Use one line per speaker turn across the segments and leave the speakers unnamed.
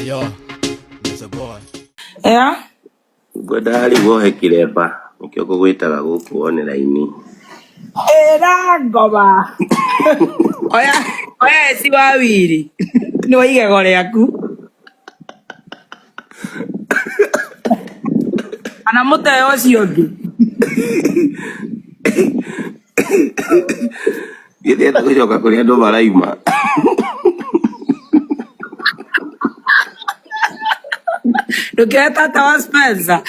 Yo, it's a boy.
Yeah.
Ngwendaga rĩu wohe kĩremba nĩkĩo ngũgwĩtaga gũkũ wone raini.
Ĩra ngoma. Oya, oya eci wa wiri. Nĩ wa igego rĩaku. Kana mũteo ũcio ũngĩ.
Niĩ ndĩrenda gũcoka kũrĩa andũ maraima.
Ndũkĩoe tata wa Spencer.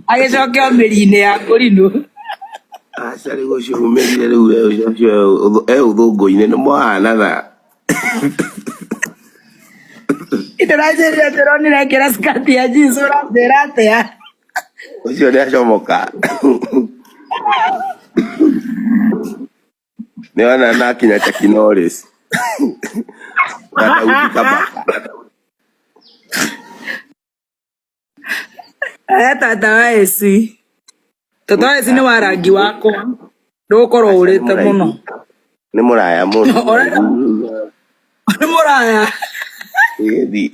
Agĩcoke o mĩri-inĩ ya kũrinũ.
Aca rĩu ũcio umĩrire rĩu ũcio e ũthũngũ-inĩ nĩ mwahanana.
Ndĩranjĩrire ndĩronire ekĩra skirt ya jeans ũranjĩra atĩa?
Ũcio nĩ acomoka. Nĩ ona nakinya Chuck Norris. Na Daudi Kabaka.
Eh, tata wa eci. Tata wa eci nĩ wa rangi wakwa. Ndũgũkorwo
Aca nĩ
ũrĩte mũno.
mũraihu. Nĩ mũraya mũno.
Ũrenda nĩ mũraya.
Ĩthi.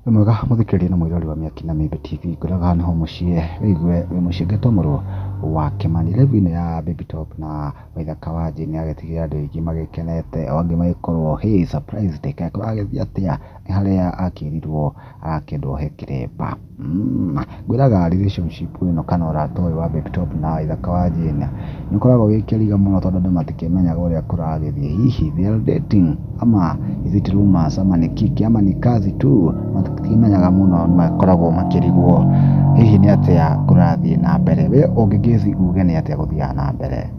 Wĩ mwega mũthikĩrĩria na mwĩrori wa Mĩaki na Mĩmbi TV ngwĩraga nĩho mũciĩ wĩigue wĩ mũciĩ ngetwo mũrũ wa Kĩmani. Live ĩno ya Baby Top na Waithaka wa Jane yagĩtigire andũ aingĩ magĩkenete o angĩ magĩkorwo hey surprised kaĩ kũragĩthiĩ atĩa nĩ harĩa akĩrirwo arakĩendwo he kĩremba. Ngwĩraga relationship ĩno kana ũrata ũyũ wa Baby Top na Waithaka wa Jane nĩ ũkoragwo wĩ kĩriga mũno tondũ andũ matikĩmenyaga ũrĩa kũragĩthiĩ. Hihi they are dating ama is it rumors ama nĩ kiki ama ni kazi tu, matikĩmenyaga mũno nĩ makoragwo makĩrigwo hihi nĩ atĩa kũrathiĩ na mbere. We ũngĩ guess uge nĩ atĩa gũthiaga na mbere.